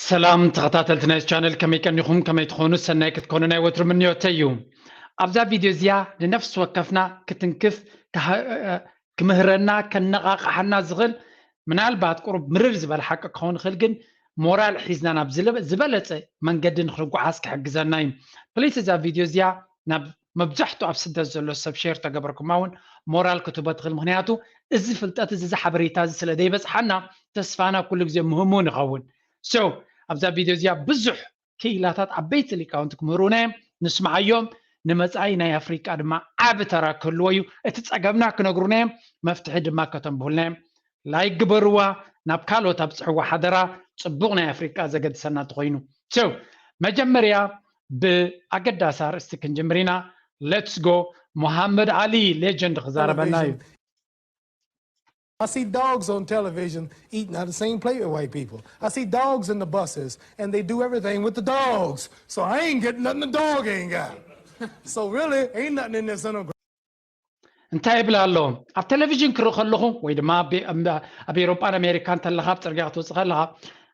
ሰላም ተኸታተልቲ ናይ ቻነል፣ ከመይ ቀኒኹም? ከመይ ትኾኑ? ሰናይ ክትኮኑ ናይ ወትሩ ምንዮተይ እዩ። ኣብዛ ቪድዮ እዚኣ ንነፍሲ ወከፍና ክትንክፍ፣ ክሃ- ክምህረና፣ ከነቓቕሓና ዝኽእል፣ ምናልባት ቁሩብ ምርር ዝበለ ሓቂ ክኸውን ይኽእል፣ ግን ሞራል ሒዝና ናብ ዝለ- ዝበለጸ መንገዲ ንኽንጓዓዝ ክሕግዘና እዩ። ፕሊስ እዛ ቪድዮ እዚኣ ናብ መብዛሕትኡ ኣብ ስደት ዘሎ ሰብ ሼር ተገበርኩማ እውን ሞራል ክትህቦ ትኽእል። ምኽንያቱ እዚ ፍልጠት እዚ፣ እዚ ሓበሬታ እዚ ስለ ዘይበጽሓና ተስፋና ኩሉ ግዜ ምህሙን ይኸውን። So ኣብዛ ቪድዮ እዚኣ ብዙሕ ክኢላታት ዓበይቲ ሊቃውንቲ ክምህሩና እዮም። ንስምዓዮም። ንመጻኢ ናይ ኣፍሪቃ ድማ ዓቢ ተራ ክህልዎ እዩ። እቲ ጸገምና ክነግሩና እዮም፣ መፍትሒ ድማ ከተንብሁልና እዮም። ላይክ ግበርዋ፣ ናብ ካልኦት ኣብጽሕዋ ሓደራ። ጽቡቕ ናይ ኣፍሪቃ ዘገድሰና እንተኾይኑ። So መጀመርያ ብኣገዳሲ ኣርእስቲ ክንጅምር ኢና። ሌትስ ጎ። መሓመድ ዓሊ ሌጀንድ ክዛረበና እዩ። Television. I see dogs on television eating out of the same plate with white people. I see dogs in the buses, and they do everything with the dogs. So I ain't getting nothing the dog ain't got. So really, ain't nothing in this integration. እንታይ ይብል ኣሎ? ኣብ ቴሌቪዥን ክርኢ ከለኹ ወይ ድማ ኣብ ኣብ ኤሮጳን ኣሜሪካን ተለኻ ኣብ ጽርግያ ክትወጽእ ከለኻ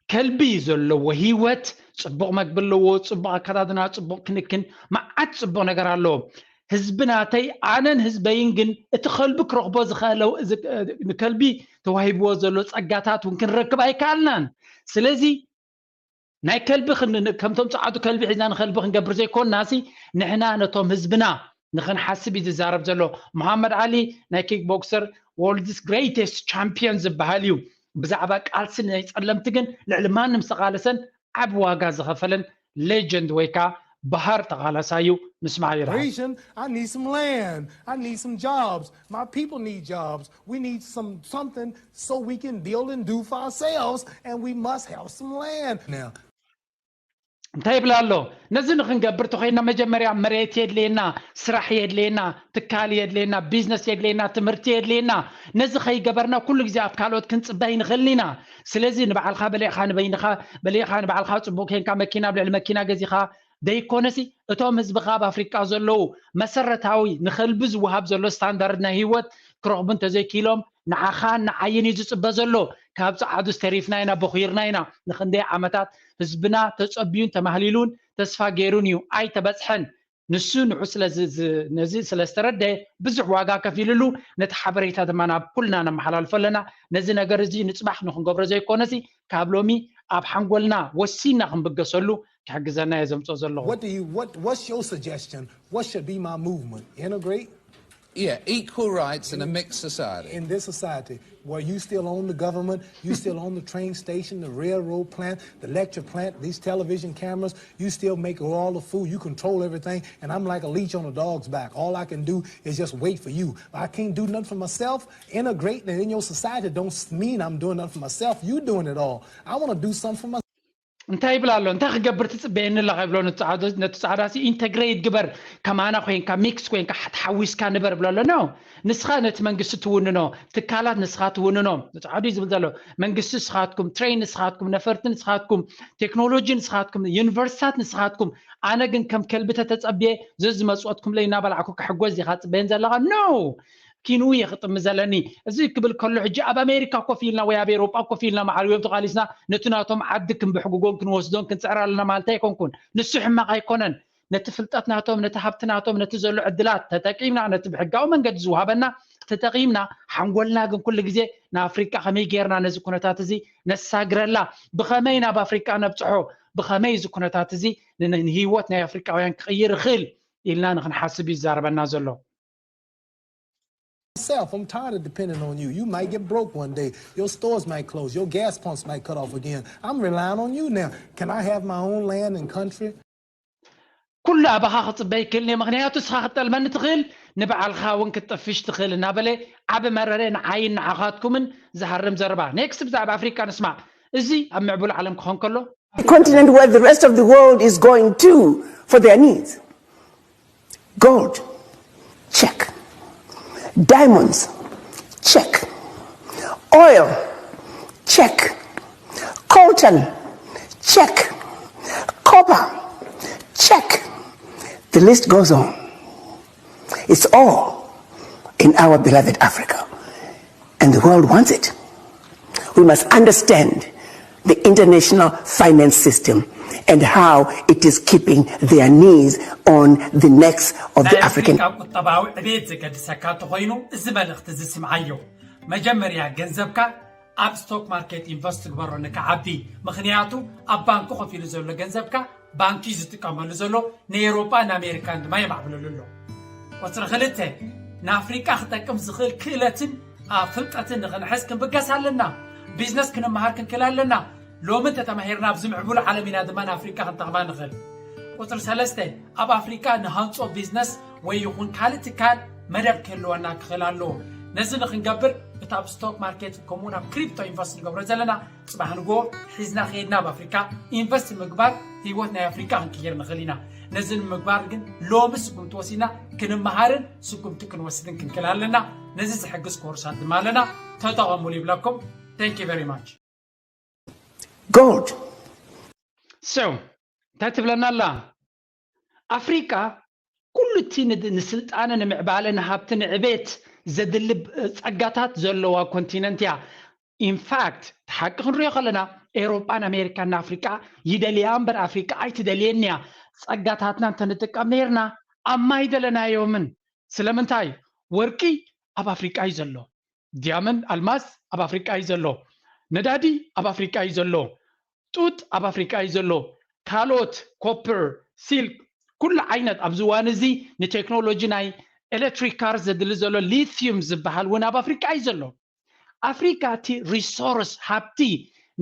ከልቢ ዘለዎ ህይወት፣ ጽቡቕ መግቢ ኣለዎ፣ ጽቡቕ ኣከዳድና፣ ጽቡቕ ክንክን፣ መዓት ጽቡቕ ነገር ኣለዎ። ህዝቢ ናተይ ኣነን ህዝበይን ግን እቲ ከልቢ ክረኽቦ ዝኽእለው ንከልቢ ተዋሂብዎ ዘሎ ጸጋታት እውን ክንረክብ ኣይከኣልናን። ስለዚ ናይ ከልቢ ከምቶም ጸዓዱ ከልቢ ሒዝና ንከልቢ ክንገብር ዘይኮንናሲ ንሕና ነቶም ህዝብና ንኽንሓስብ እዩ ዝዛረብ ዘሎ። መሓመድ ዓሊ ናይ ኪክ ቦክሰር ወርልድስ ግሬተስት ቻምፒዮን ዝበሃል እዩ። ብዛዕባ ቃልሲ ናይ ጸለምቲ ግን ልዕሊ ማንም ዝተቓለሰን ዓቢ ዋጋ ዝኸፈለን ሌጀንድ ወይ ከዓ በሃር ተቓላሳይ እዩ። ንስማዕ ይርሃ። I need some land. I need some jobs. My people need jobs. We need some something so we can build and do for ourselves, and we must have some land. Now, እንታይ ይብል ኣሎ? ነዚ ንክንገብር ተኮይና መጀመርያ መሬት የድልየና፣ ስራሕ የድልየና፣ ትካል የድልየና፣ ቢዝነስ የድልየና፣ ትምህርቲ የድልየና። ነዚ ከይገበርና ኩሉ ግዜ ኣብ ካልኦት ክንፅበ ኣይንኽእልን ኢና። ስለዚ ንባዕልካ በሊዕካ ንበይንካ በሊዕካ ንባዕልካ ፅቡቅ ኮንካ መኪና ኣብ ልዕሊ መኪና ገዚካ ዘይኮነሲ እቶም ህዝብካ ኣብ ኣፍሪቃ ዘለዉ መሰረታዊ ንከልቢ ዝወሃብ ዘሎ ስታንዳርድ ናይ ህይወት ክረኽቡ እንተዘይክኢሎም ንዓኻን ንዓይን እዩ ዝፅበ ዘሎ። ካብ ጸዓዱስ ተሪፍና ኢና፣ ቦኺርና ኢና። ንክንደይ ዓመታት ህዝብና ተጸብዩን ተማህሊሉን ተስፋ ገይሩን እዩ፣ ኣይተበጽሐን። ንሱ ንዑ ስለ ዝ- ዝ- ነዚ ስለ ዝተረደ ብዙሕ ዋጋ ከፊልሉ፣ ነቲ ሓበሬታ ድማ ናብ ኩልና ነመሓላልፎ ኣለና። ነዚ ነገር እዚ ንጽባሕ ንክንገብሮ ዘይኮነሲ ካብ ሎሚ ኣብ ሓንጎልና ወሲና ክንብገሰሉ ክሕግዘና እየ ዘምጽኦ ዘለኹ። What do you what what's your suggestion? What should be my movement? Integrate Yeah, equal rights in a mixed society. In this society where you still own the government, you still own the train station, the railroad plant, the electric plant, these television cameras, you still make all the food, you control everything, and I'm like a leech on a dog's back. All I can do is just wait for you. I can't do nothing for myself. Integrating it in your society don't mean I'm doing nothing for myself. You doing it all. I want to do something for myself. እንታይ ይብል ኣሎ? እንታይ ክገብር ትጽበየኒ ኣለኻ ይብሎ። ነቲ ጻዕዳ ሲ ኢንተግሬት ግበር፣ ከማና ኮንካ፣ ሚክስ ኮንካ፣ ተሓዊስካ ንበር ይብሎ ኣሎ። ኖ፣ ንስኻ ነቲ መንግስቲ ትውንኖ፣ ትካላት ንስኻ ትውንኖ። ጻዕዱ ዝብል ዘሎ መንግስቲ ንስኻትኩም፣ ትሬን ንስኻትኩም፣ ነፈርቲ ንስኻትኩም፣ ቴክኖሎጂ ንስኻትኩም፣ ዩኒቨርሲታት ንስኻትኩም። ኣነ ግን ከም ከልቢ ተተጸብየ ዘዝመጽወትኩም ለይ እናበላዕኩ ክሕጎዝ ዲኻ ጽበየን ዘለኻ? ኖ። ኪንኡ እየ ክጥሚ ዘለኒ። እዚ ክብል ከሎ ሕጂ ኣብ ኣሜሪካ ኮፍ ኢልና ወይ ኣብ ኤሮጳ ኮፍ ኢልና ማዕሪቦም ተቓሊስና ነቲ ናቶም ዓዲ ክንብሕግጎን ክንወስዶን ክንጽዕር ኣለና ማለት ኣይኮንኩን። ንሱ ሕማቕ ኣይኮነን። ነቲ ፍልጠት ናቶም፣ ነቲ ሃብቲ ናቶም፣ ነቲ ዘሎ ዕድላት ተጠቂምና፣ ነቲ ብሕጋዊ መንገዲ ዝወሃበና ተጠቂምና፣ ሓንጎልና ግን ኩሉ ግዜ ንኣፍሪቃ ከመይ ጌርና ነዚ ኩነታት እዚ ነሳግረላ፣ ብኸመይ ናብ ኣፍሪቃ ነብጽሖ፣ ብኸመይ እዚ ኩነታት እዚ ን- ንህይወት ናይ ኣፍሪቃውያን ክቕይር ይኽእል ኢልና ንክንሓስብ እዩ ዝዛረበና ዘሎ። Myself, I'm tired of depending on you. You might get broke one day. Your stores might close. Your gas pumps might cut off again. I'm relying on you now. Can I have my own land and country? ኩሉ ኣባኻ ክፅበ ይክእል እየ፣ ምክንያቱ እስኻ ክትጠልመኒ ትኽእል፣ ንበዓልኻ እውን ክትጠፍሽ ትኽእል እናበለ ዓቢ መረረ ንዓይን ንዓኻትኩምን ዝሃርም ዘረባ። ኔክስት ብዛዕባ ኣፍሪቃ ንስማዕ። እዚ ኣብ ምዕቡል ዓለም ክኾን ከሎ A continent where the rest of the world is going to for their needs. Gold, check. Diamonds, check. Oil, check. Coltan, check. Copper, check. The list goes on. It's all in our beloved Africa. And the world wants it. We must understand the international finance system and how it is keeping their knees on the necks of the African. ቁጠባዊ ዕቤት ዘገድሰካ እንተኾይኑ እዚ መልእኽቲ እዚ ስምዓዮ። መጀመርያ ገንዘብካ ኣብ ስቶክ ማርኬት ኢንቨስት ግበሮ ንክዓቢ። ምኽንያቱ ኣብ ባንኪ ኮፍ ኢሉ ዘሎ ገንዘብካ ባንኪ ዝጥቀመሉ ዘሎ ንኤውሮጳ ንኣሜሪካን ድማ የማዕብለሉ ኣሎ። ቁፅሪ ክልተ ንኣፍሪቃ ክጠቅም ዝኽእል ክእለትን ፍልጠትን ንኽንሕዝ ክንብገስ ኣለና። ቢዝነስ ክንመሃር ክንክእል ኣለና። ሎሚ እንተተማሂርና ኣብዚ ምዕቡል ዓለም ኢና ድማ ንኣፍሪቃ ክንጠቕማ ንኽእል። ቁፅሪ ሰለስተ ኣብ ኣፍሪቃ ንሃንፆ ቢዝነስ ወይ ይኹን ካልእ ትካል መደብ ክህልወና ክኽእል ኣለዎ። ነዚ ንክንገብር እቲ ኣብ ስቶክ ማርኬት ከምኡውን ኣብ ክሪፕቶ ኢንቨስት ንገብሮ ዘለና ፅባሕ ንጎ ሒዝና ከይድና ኣብ ኣፍሪካ ኢንቨስት ምግባር ህይወት ናይ ኣፍሪካ ክንቅይር ንኽእል ኢና። ነዚ ንምግባር ግን ሎሚ ስጉምቲ ወሲድና ክንመሃርን ስጉምቲ ክንወስድን ክንክእል ኣለና። ነዚ ዝሕግዝ ኮርሳት ድማ ኣለና፣ ተጠቐሙሉ ይብለኩም። Thank you very much። Gold. So እንታይ ትብለና ኣላ ኣፍሪቃ? ኩሉ እቲ ንስልጣነ ንምዕባለ ንሃብቲ ንዕቤት ዘድሊ ጸጋታት ዘለዋ ኮንቲነንት እያ። ኢንፋክት እቲ ሓቂ ክንሪኦ ከለና ኤውሮጳን ኣሜሪካን ንኣፍሪቃ ይደልያ እምበር ኣፍሪቃ ኣይትደልየን እያ። ጸጋታትና እንተንጥቀም ነይርና ኣብ ማይ ደለናዮምን። ስለምንታይ? ወርቂ ኣብ ኣፍሪቃ እዩ ዘሎ። ዲያመንድ ኣልማዝ ኣብ ኣፍሪቃ እዩ ዘሎ። ነዳዲ ኣብ ኣፍሪቃ እዩ ዘሎ። ጡጥ ኣብ ኣፍሪቃ እዩ ዘሎ። ካልኦት ኮፐር፣ ሲልክ፣ ኩሉ ዓይነት ኣብዚ እዋን እዚ ንቴክኖሎጂ ናይ ኤሌክትሪክ ካር ዘድሊ ዘሎ ሊትዩም ዝበሃል እውን ኣብ ኣፍሪቃ እዩ ዘሎ። ኣፍሪካ እቲ ሪሶርስ ሃብቲ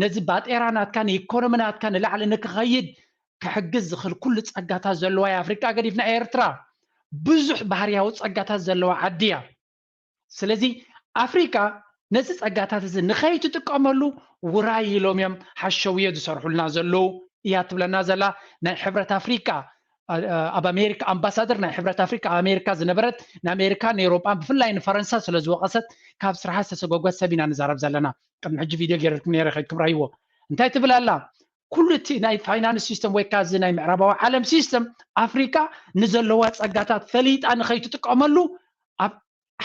ነዚ ባጤራ ናትካ ንኢኮኖሚ ናትካ ንላዕሊ ንክኸይድ ክሕግዝ ዝኽእል ኩሉ ጸጋታት ዘለዋ እያ ኣፍሪካ። ገዲፍና ኤርትራ ብዙሕ ባህርያዊ ጸጋታት ዘለዋ ዓዲ እያ። ስለዚ ኣፍሪካ ነዚ ጸጋታት እዚ ንኸይትጥቀመሉ ውራይ ኢሎም እዮም ሓሸውዮ ዝሰርሑልና ዘለዉ እያ ትብለና ዘላ ናይ ሕብረት ኣፍሪካ። ኣብ ኣሜሪካ ኣምባሳደር ናይ ሕብረት ኣፍሪካ ኣብ ኣሜሪካ ዝነበረት ንኣሜሪካ ንኤውሮጳን ብፍላይ ንፈረንሳ ስለ ዝወቀሰት ካብ ስርሓ ዝተሰጎጎት ሰብ ኢና ንዛረብ ዘለና። ቅድሚ ሕጂ ቪድዮ ገይረልኩም ነይረ ከይትክብራይዎ እንታይ ትብል ኣላ? ኩሉ እቲ ናይ ፋይናንስ ሲስተም ወይ ከዓ እዚ ናይ ምዕራባዊ ዓለም ሲስተም ኣፍሪካ ንዘለዋ ጸጋታት ፈሊጣ ንኸይትጥቀመሉ ኣብ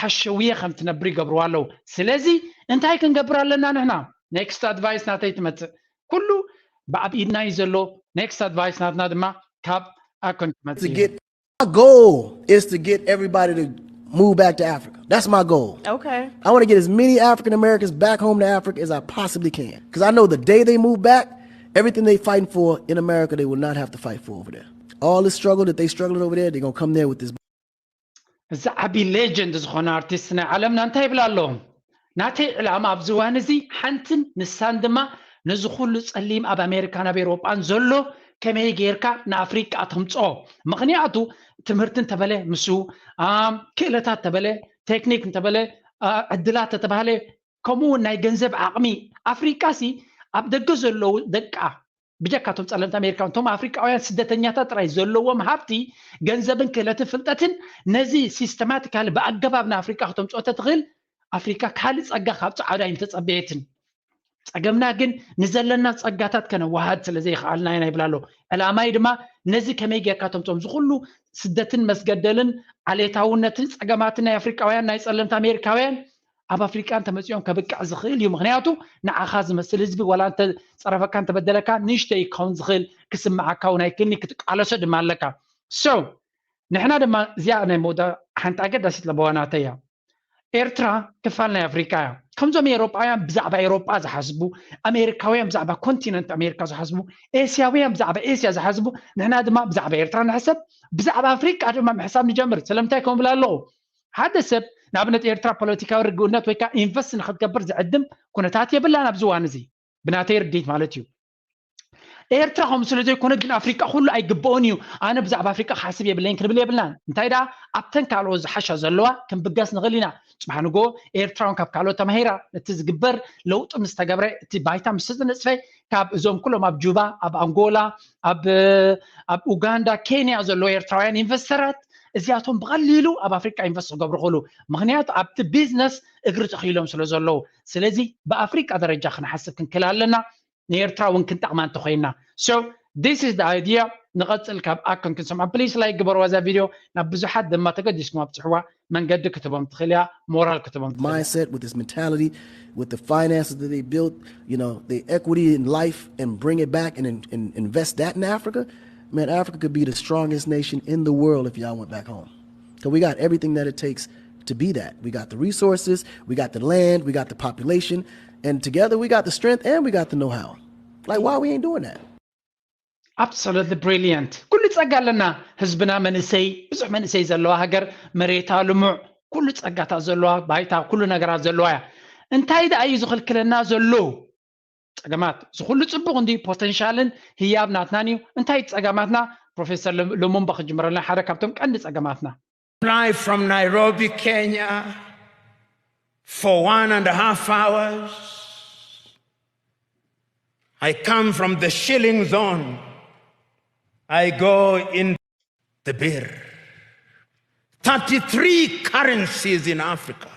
ሓሸውየ ከም ትነብር ይገብርዋ ኣለዉ። ስለዚ እንታይ ክንገብር ኣለና ንሕና? ኔክስት ኣድቫይስ ናተይ ትመጽእ። ኩሉ ብኣብ ኢድና እዩ ዘሎ። ኔክስት ኣድቫይስ ናትና ድማ ካብ ኣኮን ትመጽእ እዩ። My goal is to get everybody to move back to Africa. That's my goal. Okay. I want to get as many African Americans back home to Africa as I possibly can. Because I know the day they move back, everything they fighting for in America, they will not have to fight for over there. All the struggle that they struggling over there, they're gonna come there with this. እዚ ዓቢ ሌጀንድ ዝኾነ ኣርቲስት ናይ ዓለምና እንታይ ይብል ኣሎ? ናተይ ዕላማ ኣብዚ እዋን እዚ ሓንትን ንሳን ድማ ነዚ ኩሉ ጸሊም ኣብ ኣሜሪካን ኣብ ኤውሮጳን ዘሎ ከመይ ጌርካ ንኣፍሪቃ ተምጽኦ? ምኽንያቱ ትምህርቲ እንተበለ ምስኡ፣ ክእለታት እንተበለ፣ ቴክኒክ እንተበለ፣ ዕድላት ተተባህለ፣ ከምኡ እውን ናይ ገንዘብ ዓቕሚ ኣፍሪቃ ሲ ኣብ ደገ ዘለዉ ደቃ ብጀካ እቶም ጸለምቲ ኣሜሪካውያን እቶም ኣፍሪቃውያን ስደተኛታት ጥራይ ዘለዎም ሃብቲ ገንዘብን ክእለትን ፍልጠትን ነዚ ሲስተማቲካሊ ብኣገባብ ንኣፍሪቃ ክተምፅኦ ተትኽእል ኣፍሪካ ካልእ ጸጋ ካብ ጸዓዳ ኣይምተጸበየትን። ጸገምና ግን ንዘለና ጸጋታት ከነዋሃድ ስለ ዘይከኣልና ኢና ይብል ኣሎ። ዕላማይ ድማ ነዚ ከመይ ጌርካ ተምፅኦም ዝኩሉ ስደትን መስገደልን ዓሌታውነትን ጸገማትን ናይ ኣፍሪቃውያን ናይ ጸለምቲ ኣሜሪካውያን ኣብ ኣፍሪቃ እንተመፂኦም ከብቅዕ ዝኽእል እዩ። ምክንያቱ ንዓኻ ዝመስል ህዝቢ ዋላ እንተፀረፈካ እንተበደለካ ንእሽተይ ክኸውን ዝኽእል ክስምዓካ እውን ኣይክእልኒ ክትቃለሶ ድማ ኣለካ። So ንሕና ድማ እዚኣ ናይ መወዳ ሓንቲ ኣገዳሲት ለበዋ ናተይ እያ። ኤርትራ ክፋል ናይ ኣፍሪቃ እያ። ከምዞም ኤውሮጳውያን ብዛዕባ ኤውሮጳ ዝሓስቡ፣ ኣሜሪካውያን ብዛዕባ ኮንቲነንት ኣሜሪካ ዝሓስቡ፣ ኤስያውያን ብዛዕባ ኤስያ ዝሓስቡ፣ ንሕና ድማ ብዛዕባ ኤርትራ ንሕሰብ፣ ብዛዕባ ኣፍሪቃ ድማ ምሕሳብ ንጀምር። ስለምንታይ ከምኡ እብል ኣለኹ? ሓደ ሰብ ንኣብነት ኤርትራ ፖለቲካዊ ርግእነት ወይ ከዓ ኢንቨስት ንክትገብር ዝዕድም ኩነታት የብላን ኣብዚ እዋን እዚ ብናተይ ርድኢት ማለት እዩ። ኤርትራ ከምኡ ስለ ዘይኮነ ግን ኣፍሪቃ ኩሉ ኣይግብኦን እዩ ኣነ ብዛዕባ ኣፍሪቃ ክሓስብ የብለይን ክንብል የብልናን። እንታይ ደኣ ኣብተን ካልኦት ዝሓሻ ዘለዋ ክንብገስ ንኽእል ኢና። ጽባሕ ንግሆ ኤርትራ እውን ካብ ካልኦት ተማሂራ እቲ ዝግበር ለውጢ ምስ ተገብረ እቲ ባይታ ምስ ተነጽፈ ካብ እዞም ኩሎም ኣብ ጁባ ኣብ ኣንጎላ ኣብ ኣብ ኡጋንዳ ኬንያ ዘለዉ ኤርትራውያን ኢንቨስተራት እዚኣቶም ብቐሊሉ ኣብ ኣፍሪቃ ኢንቨስት ክገብሩ ክእሉ ምክንያቱ ኣብቲ ቢዝነስ እግሪ ተኺሎም ስለ ዘለዉ ስለዚ ብኣፍሪቃ ደረጃ ክንሓስብ ክንክእል ኣለና ንኤርትራ እውን ክንጠቕማ እንተኮይና so this is the idea ንቐጽል ካብ ኣኮን ክንሰምዖ please like ግበርዋ እዛ ቪድዮ ናብ ብዙሓት ድማ ተገዲስኩም ኣብጽሕዋ መንገዲ ክትቦም ትኽእል እያ ሞራል ክትቦም ትኽእል እያ mindset, with this mentality, with the finances that they built, you know, the equity in life, and bring it back and, and invest that in Africa, man, Africa could be the strongest nation in the world if y'all went back home. Because we got everything that it takes to be that. We got the resources, we got the land, we got the population, and together we got the strength and we got the know how. Like, why we ain't doing that? Absolutely brilliant ኩሉ ጸጋ ኣለና ህዝብና መንእሰይ ብዙሕ መንእሰይ ዘለዋ ሃገር መሬታ ልሙዕ ኩሉ ጸጋታት ዘለዋ ባይታ ኩሉ ነገራት ዘለዋ እያ እንታይ ደኣ እዩ ዝኽልክለና ዘሎ ጸገማት ዝኹሉ ጽቡቕ እንዲ ፖተንሻልን ህያብ ናትናን እዩ እንታይ ጸገማትና ፕሮፌሰር ሉሙምባ ክጅምረልና ሓደ ካብቶም ቀንዲ ጸገማትና Fly from Nairobi, Kenya for one and a half hours. I come from the shilling zone. I go in the birr. thirty-three currencies in Africa.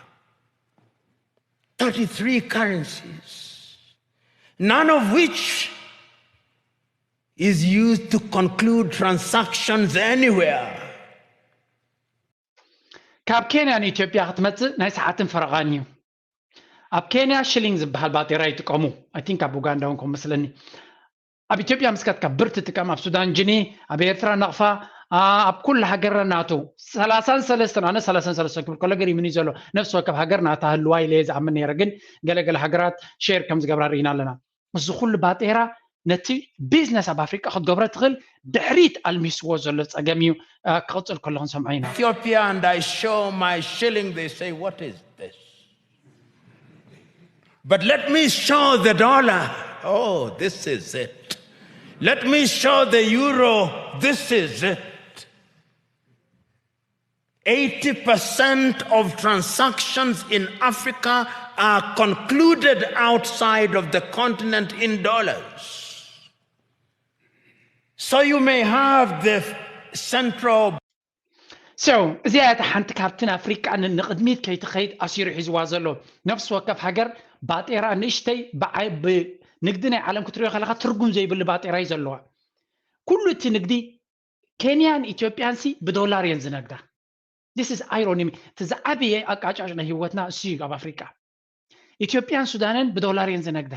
thirty-three currencies. None of which is used to conclude transactions anywhere. ካብ ኬንያ ንኢትዮጵያ ክትመጽእ ናይ ሰዓትን ፈረቓን እዩ ኣብ ኬንያ ሽሊንግ ዝበሃል ባጤራ ይጥቀሙ I think ኣብ ኡጋንዳ እውን ከም መስለኒ ኣብ ኢትዮጵያ ምስ ከድካ ብር ትጥቀም ኣብ ሱዳን ጅኒ ኣብ ኤርትራ ናቕፋ ኣብ ኩሉ ሃገርና ናቱ ሰላሳን ሰለስተን ኣነ ሰላሳን ሰለስተን ክብል ከሎ ገሪሙኒ ዘሎ ነፍሲ ወከፍ ሃገር ናታ ህልዋ ኢለ እየ ዝኣምን ነይረ ግን ገለገለ ሃገራት ሼር ከም ዝገብራ ርኢና ኣለና እዚ ኩሉ ባጤራ ነቲ ቢዝነስ ኣብ ኣፍሪቃ ክትገብሮ ትኽእል ድሕሪት ኣልሚስዎ ዘሎ ጸገም እዩ ክቕጽል ከሎ ክንሰምዖ ኢና Ethiopia and I show my shilling, they say, "What is this?" But let me show the dollar. Oh, this is it. Let me show the euro. This is it. Eighty percent of transactions in Africa are concluded outside of the continent in dollars. So you may have the central So እዚኣ እታ ሓንቲ ካብቲ ንኣፍሪቃ ንቕድሚት ከይትኸይድ ኣሲሩ ሒዝዋ ዘሎ ነፍሲ ወከፍ ሃገር ባጤራ ንእሽተይ ብዓይ ብንግዲ ናይ ዓለም ክትሪኦ ከለካ ትርጉም ዘይብሉ ባጤራ እዩ ዘለዋ ኩሉ እቲ ንግዲ ኬንያን ኢትዮጵያን ሲ ብዶላር እየን ዝነግዳ this is irony እቲ ዝዓበየ ኣቃጫጭ ናይ ህይወትና እሱ እዩ ኣብ ኣፍሪቃ ኢትዮጵያን ሱዳንን ብዶላር እየን ዝነግዳ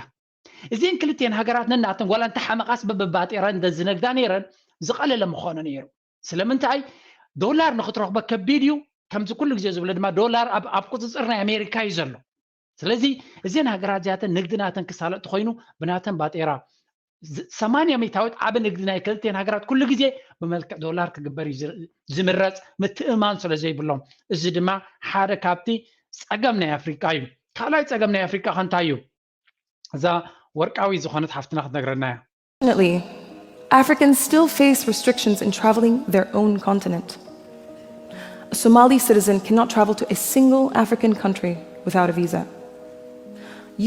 እዚን ክልቲኤን ሃገራት ነናተን ዋላ እንተሓመቓስ ብብባጤራ እንደ ዝነግዳ ነይረን ዝቐለለ ምኾነ ነይሩ ስለምንታይ ዶላር ንክትረኽቦ ከቢድ እዩ ከምዚ ኩሉ ግዜ ዝብሎ ድማ ዶላር ኣብ ቁፅፅር ናይ ኣሜሪካ እዩ ዘሎ ስለዚ እዘን ሃገራት እዚኣተን ንግዲ ናተን ክሳለጥ ተኮይኑ ብናተን ባጤራ ሰማንያ ሚታዊት ዓቢ ንግዲ ናይ ክልቴን ሃገራት ኩሉ ግዜ ብመልክዕ ዶላር ክግበር እዩ ዝምረፅ ምትእማን ስለ ዘይብሎም እዚ ድማ ሓደ ካብቲ ፀገም ናይ ኣፍሪቃ እዩ ካልኣይ ፀገም ናይ ኣፍሪቃ ከንታይ እዩ እዛ ወርቃዊ ዝኾነት ሓፍትና ክትነግረና እያ Unfortunately, Africans still face restrictions in traveling their own continent. A Somali citizen cannot travel to a single African country without a visa.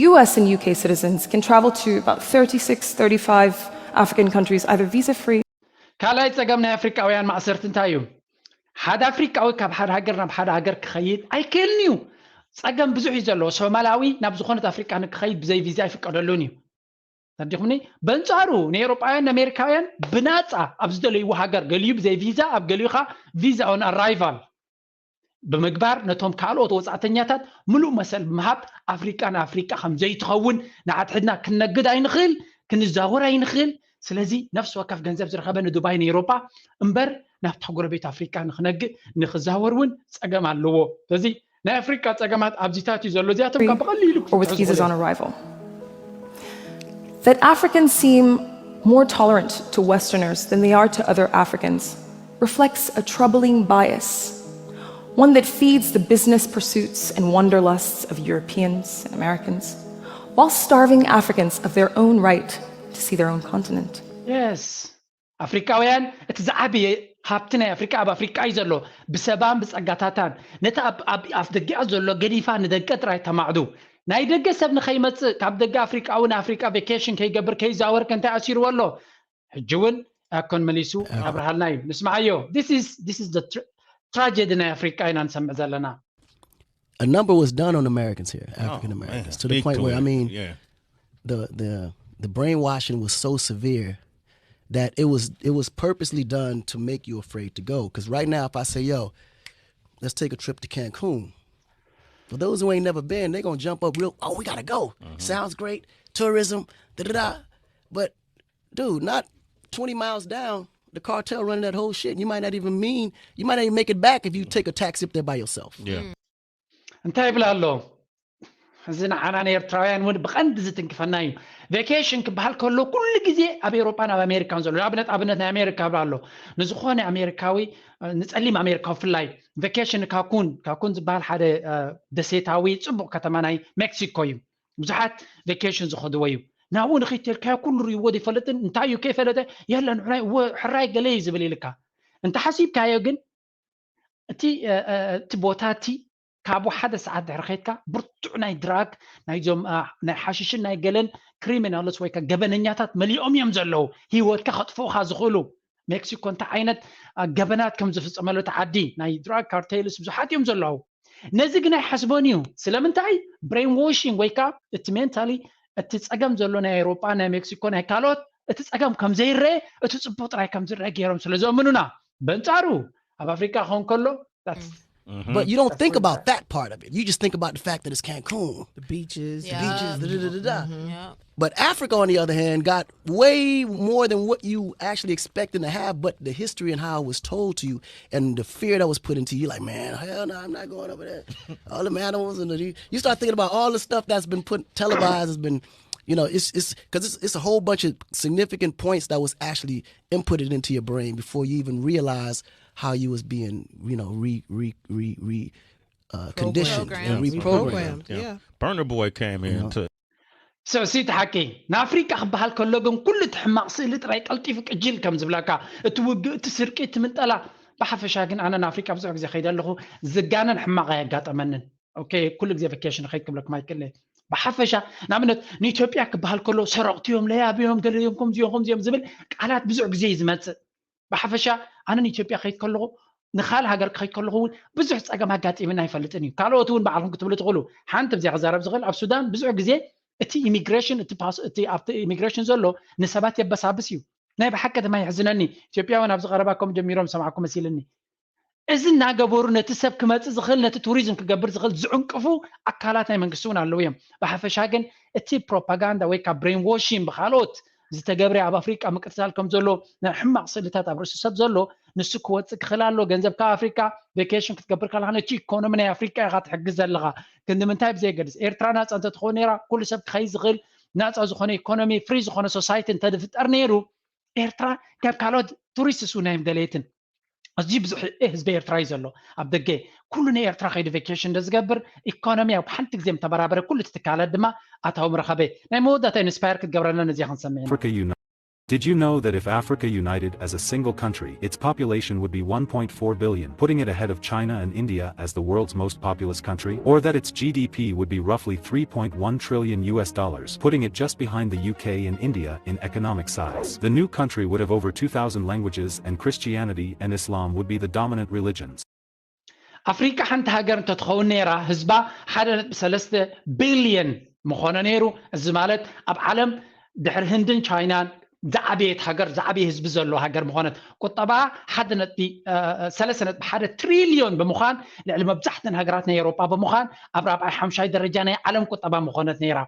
U S and U K citizens can travel to about thirty-six, thirty-five African countries either visa free. ካልኣይ ጸገም ናይ ኣፍሪቃውያን ማእሰርቲ እንታይ እዩ? ሓደ ኣፍሪቃዊ ካብ ሓደ ሃገር ናብ ሓደ ሃገር ክኸይድ ኣይክእልን እዩ። ጸገም ብዙሕ እዩ ዘለዎ። ሶማላዊ ናብ ዝኾነት ኣፍሪቃ ንክኸይድ ብዘይ ቪዛ ኣይፍቀደሉን እዩ። ተረዲኹምኒ? በንጻሩ ንኤውሮጳውያን ንኣሜሪካውያን ብናጻ ኣብ ዝደለይዎ ሃገር ገሊኡ ብዘይ ቪዛ ኣብ ገሊኡ ኸዓ ቪዛ ኦን ኣራይቫል ብምግባር ነቶም ካልኦት ወጻእተኛታት ምሉእ መሰል ብምሃብ ኣፍሪቃ ንኣፍሪቃ ከም ዘይትኸውን ንሓድሕድና ክንነግድ ኣይንኽእል፣ ክንዛወር ኣይንኽእል። ስለዚ ነፍሲ ወከፍ ገንዘብ ዝረኸበ ንዱባይ ንኤውሮጳ እምበር ናብታ ጎረቤት ኣፍሪቃ ንኽነግእ ንኽዛወር እውን ጸገም ኣለዎ። ስለዚ ናይ ኣፍሪቃ ጸገማት ኣብዚታት እዩ ዘሎ። እዚኣቶም ካብ ብቐሊሉ or with visas on arrival. That Africans seem more tolerant to Westerners than they are to other Africans reflects a troubling bias, one that feeds the business pursuits and wanderlusts of Europeans and Americans, while starving Africans of their own right to see their own continent. Yes. ኣፍሪቃውያን እቲ ዝዓበየ ሃብቲ ናይ ኣፍሪቃ ኣብ ኣፍሪቃ እዩ ዘሎ ብሰባን ብጸጋታታን ነቲ ኣብ ኣፍደጊኣ ዘሎ ገዲፋ ንደገ ጥራይ ተማዕዱ ናይ ደገ ሰብ ንኸይመጽእ ካብ ደገ ኣፍሪቃዊ ንኣፍሪቃ ቬኬሽን ከይገብር ከይዛወር ከንታይ ኣሲርዎ ኣሎ ሕጂ እውን ኣኮን መሊሱ ኣብርሃልና እዩ ንስምዓዮ this is the tragedy ናይ ኣፍሪቃ ኢና ንሰምዕ ዘለና A number was done on Americans here, African Americans, to the point where I mean, the the the brainwashing was so severe that it was it was purposely done to make you afraid to go. Because right now, if I say, "Yo, let's take a trip to Cancun," for those who ain't never been, they're gonna jump up real. "Oh, we gotta go. Sounds great. Tourism, da da da." But dude, not twenty miles down, the cartel running that whole shit. And you might not even mean you might not even make it back if you take a taxi up there by yourself. Yeah. እንታይ ይብላ ኣሎ? እዚ ንዓና ንኤርትራውያን እውን ብቐንዲ ዝትንክፈና እዩ። ቬኬሽን ክበሃል ከሎ ኩሉ ግዜ ኣብ ኤውሮጳን ኣብ ኣሜሪካን ዘሎ። ንኣብነት ኣብነት ናይ ኣሜሪካ ይብላ ኣሎ። ንዝኾነ ኣሜሪካዊ ንጸሊም ኣሜሪካዊ ብፍላይ ቬኬሽን ካኩን ካኩን ዝበሃል ሓደ ደሴታዊ ጽቡቕ ከተማ ናይ ሜክሲኮ እዩ። ብዙሓት ቬኬሽን ዝኸድዎ እዩ። ናብኡ ንኸይተልካዮ ኩሉ ርእይዎ ዘይፈልጥን እንታይ እዩ ከይፈለጠ የለ ንሕራይ ሕራይ ገለ እዩ ዝብል ኢልካ እንተ ሓሲብካዮ ግን እቲ እቲ ቦታ እቲ ካብኡ ሓደ ሰዓት ድሕሪ ከድካ ብርቱዕ ናይ ድራግ ናይዞም ናይ ሓሽሽን ናይ ገለን ክሪሚናልስ ወይ ገበነኛታት መሊኦም እዮም ዘለዉ። ህይወትካ ከጥፍኡካ ዝኽእሉ ሜክሲኮ እንታይ ዓይነት ገበናት ከም ዝፍፀመሉ እቲ ዓዲ ናይ ድራግ ካርቴልስ ብዙሓት እዮም ዘለዉ። ነዚ ግን ኣይሓስቦን እዩ። ስለምንታይ? ብሬን ዎሽንግ ወይ ከዓ እቲ ሜንታሊ እቲ ፀገም ዘሎ ናይ ኣውሮጳ ናይ ሜክሲኮ ናይ ካልኦት እቲ ፀገም ከም ዘይረአ እቲ ፅቡቅ ጥራይ ከም ዝረአ ገይሮም ስለ ዘእምኑና በንፃሩ ኣብ ኣፍሪካ ክኸውን ከሎ But you don't think about that part of it. You just think about the fact that it's Cancun, the beaches, the beaches, da, da, da, da. Yeah. But Africa, on the other hand, got way more than what you actually expecting to have, but the history and how it was told to you and the fear that was put into you, like, man, hell no, I'm not going over there. All the animals and the, you start thinking about all the stuff that's been put televised has been, you know, it's it's because it's, it's a whole bunch of significant points that was actually inputted into your brain before you even realize how you was being, you know, re re re re uh, conditioned Programmed. and reprogrammed. Reprogrammed. Yeah. Burner Boy came here to ሰው ሲቲ ሓቂ ንኣፍሪቃ ክበሃል ከሎ ግን ኩሉ እቲ ሕማቕ ስእሊ ጥራይ ቀልጢፉ ቅጅል ከም ዝብለካ እቲ ውግእ እቲ ስርቂ እቲ ምንጠላ ብሓፈሻ ግን ኣነ ንኣፍሪቃ ብዙሕ ግዜ ከይደ ኣለኹ ዝጋነን ሕማቕ ኣየጋጠመንን ኦኬ ኩሉ ግዜ ቨኬሽን ከይድ ክብለኩም ኣይክእለ ብሓፈሻ ንኣብነት ንኢትዮጵያ ክበሃል ከሎ ሰረቕቲ እዮም ለያብ እዮም ገለ እዮም ከምዚ እዮም ከምዚ እዮም ዝብል ቃላት ብዙሕ ግዜ እዩ ዝመፅእ ብሓፈሻ ኣነ ንኢትዮጵያ ከይድ ከለኹ ንካል ሃገር ክኸይድ ከለኹ እውን ብዙሕ ፀገም ኣጋጢምና ኣይፈልጥን እዩ ካልኦት እውን ባዕልኩም ክትብሉ ትኽእሉ ሓንቲ ብዚኣ ክዛረብ ዝኽእል ኣብ ሱዳን ብዙሕ ግዜ እቲ ኢሚግሬሽን እቲ ኣብቲ ኢሚግሬሽን ዘሎ ንሰባት የበሳብስ እዩ ናይ ብሓቂ ድማ ይሕዝነኒ ኢትዮጵያውያን ኣብዚ ቀረባ ከም ጀሚሮም ሰማዕኩ መሲልኒ እዚ እናገበሩ ነቲ ሰብ ክመፅእ ዝኽእል ነቲ ቱሪዝም ክገብር ዝኽእል ዝዕንቅፉ ኣካላት ናይ መንግስቲ እውን ኣለዉ እዮም ብሓፈሻ ግን እቲ ፕሮፓጋንዳ ወይ ካብ ብሬን ዎሽን ብካልኦት ዝተገብረ ኣብ ኣፍሪቃ ምቅትታል ከም ዘሎ ናይ ሕማቕ ስእልታት ኣብ ርእሲ ሰብ ዘሎ ንሱ ክወፅእ ክኽእል ኣሎ ገንዘብ ካብ ኣፍሪቃ ቬኬሽን ክትገብር ከለካ ነቲ ኢኮኖሚ ናይ ኣፍሪቃ ኢካ ትሕግዝ ዘለካ ግን ንምንታይ ብዘየገድስ ኤርትራ ናፃ እንተትኸውን ነራ ኩሉ ሰብ ክኸይ ዝኽእል ናፃ ዝኾነ ኢኮኖሚ ፍሪ ዝኾነ ሶሳይቲ እንተዝፍጠር ነይሩ ኤርትራ ካብ ካልኦት ቱሪስትስ እውን ኣይምደለየትን ኣዝዩ ብዙሕ ህዝቢ ኤርትራ እዩ ዘሎ ኣብ ደገ ኩሉ ንኤርትራ ከይዱ ቬኬሽን እንደ ዝገብር ኢኮኖሚ ኣብ ሓንቲ ግዜ ምተበራበረ ኩሉ እቲ ትካላት ድማ ኣታዊ ምረኸበ ናይ መወዳእታ ኢንስፓየር ክትገብረና ነዚያ ክንሰምዕ ኢና Africa United. Did you know that if Africa united as a single country, its population would be one point four billion, putting it ahead of China and India as the world's most populous country? Or that its G D P would be roughly three point one trillion U S dollars, putting it just behind the U K and India in economic size? The new country would have over two thousand languages, and Christianity and Islam would be the dominant religions. ኣፍሪቃ ሓንቲ ሃገር እንተትኸውን ነይራ ህዝባ ሓደ ነጥቢ ሰለስተ ቢልየን ምኾነ ነይሩ እዚ ማለት ኣብ ዓለም ድሕሪ ህንድን ቻይናን ዝዓበየት ሃገር ዝዓበየ ህዝቢ ዘለዎ ሃገር ምኾነት ቁጠባ ሓደ ነጥቢ ሰለስተ ነጥቢ ሓደ ትሪልዮን ብምዃን ልዕሊ መብዛሕተን ሃገራት ናይ ኤውሮጳ ብምዃን ኣብ ራብዓይ ሓምሻይ ደረጃ ናይ ዓለም ቁጠባ ምኾነት ነይራ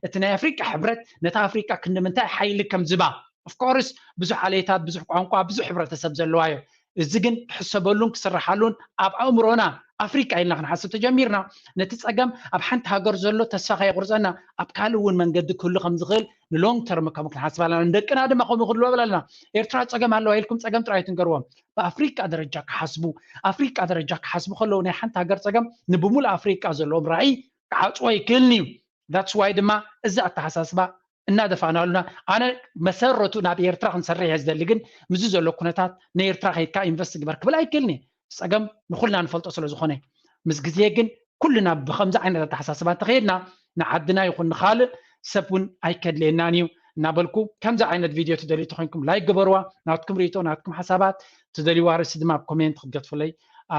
እቲ ናይ ኣፍሪቃ ሕብረት ነታ ኣፍሪቃ ክንዲ ምንታይ ሓይሊ ከም ዝባ ኦፍኮርስ ብዙሕ ዓሌታት ብዙሕ ቋንቋ ብዙሕ ሕብረተሰብ ዘለዋ እዩ እዚ ግን ክሕሰበሉን ክስርሓሉን ኣብ ኣእምሮና ኣፍሪቃ ኢልና ክንሓስብ ተጀሚርና ነቲ ፀገም ኣብ ሓንቲ ሃገር ዘሎ ተስፋ ከየቁርፀና ኣብ ካልእ እውን መንገዲ ክህሉ ከም ዝኽእል ንሎንግ ተርም ከም ክንሓስብ ኣለና ንደቅና ድማ ከምኡ ክህልዎ ኣለና ኤርትራ ፀገም ኣለዋ ኢልኩም ፀገም ጥራይ ትንገርዎም ብኣፍሪቃ ደረጃ ክሓስቡ ኣፍሪቃ ደረጃ ክሓስቡ ከለዉ ናይ ሓንቲ ሃገር ፀገም ንብሙሉእ ኣፍሪቃ ዘለዎም ራእይ ክዓፅዎ ይክእልን እዩ that's why ድማ እዚ ኣተሓሳስባ እናደፋእናሉና ኣነ መሰረቱ ናብ ኤርትራ ክንሰርሕ እየ ዝደሊ ግን ምዚ ዘሎ ኩነታት ንኤርትራ ከይድካ ኢንቨስት ግበር ክብል ኣይክእልኒ ፀገም ንኩልና ንፈልጦ ስለ ዝኾነ ምስ ግዜ ግን ኩልና ብከምዚ ዓይነት ኣተሓሳስባ እንተኸየድና ንዓድና ይኹን ንኻልእ ሰብ እውን ኣይከድልየናን እዩ እናበልኩ ከምዚ ዓይነት ቪድዮ ትደልዩ ተኮይንኩም ላይክ ግበርዋ ናትኩም ርእቶ ናትኩም ሓሳባት ትደልይዋ ርእሲ ድማ ኣብ ኮሜንት ክትገትፉለይ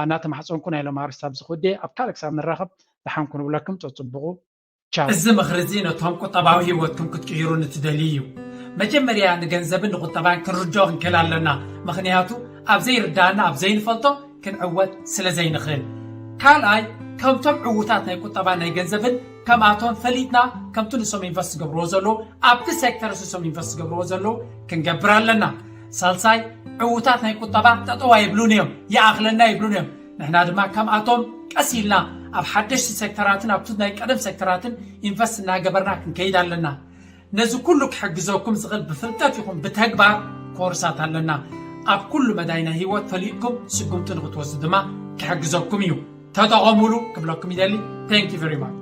እናተማሕፀንኩ ናይ ሎም ኣርስታ ብዝኽወደ ኣብ ካልእ ክሳብ ንራኸብ ደሓንኩ ንብለኩም ፀፅብቑ ቻው እዚ ምኽሪ እዚ ነቶም ቁጠባዊ ህይወትኩም ክትቅይሩ ንትደልዩ እዩ። መጀመርያ ንገንዘብን ንቁጠባን ክንርድኦ ክንክእል ኣለና። ምኽንያቱ ኣብ ዘይርዳእና ኣብ ዘይንፈልጦ ክንዕወት ስለ ዘይንኽእል። ካልኣይ ከምቶም ዕዉታት ናይ ቁጠባ ናይ ገንዘብን ከምኣቶም ፈሊጥና ከምቲ ንሶም ኢንቨስት ዝገብርዎ ዘለዉ ኣብቲ ሴክተር ንሶም ኢንቨስት ዝገብርዎ ዘለዉ ክንገብር ኣለና። ሳልሳይ ዕዉታት ናይ ቁጠባ ጠጠው ኣይብሉን እዮም፣ ይኣኽለና ይብሉን እዮም። ንሕና ድማ ከምኣቶም ቀስ ኢልና ኣብ ሓደሽቲ ሴክተራትን ኣብቲ ናይ ቀደም ሴክተራትን ኢንቨስት እናገበርና ክንከይድ ኣለና። ነዚ ኩሉ ክሕግዘኩም ዝኽእል ብፍልጠት ይኹን ብተግባር ኮርሳት ኣለና። ኣብ ኩሉ መዳይ ናይ ህይወት ፈሊጥኩም ስጉምቲ ንክትወስዱ ድማ ክሕግዘኩም እዩ። ተጠቐሙሉ ክብለኩም ይደሊ። Thank you very much።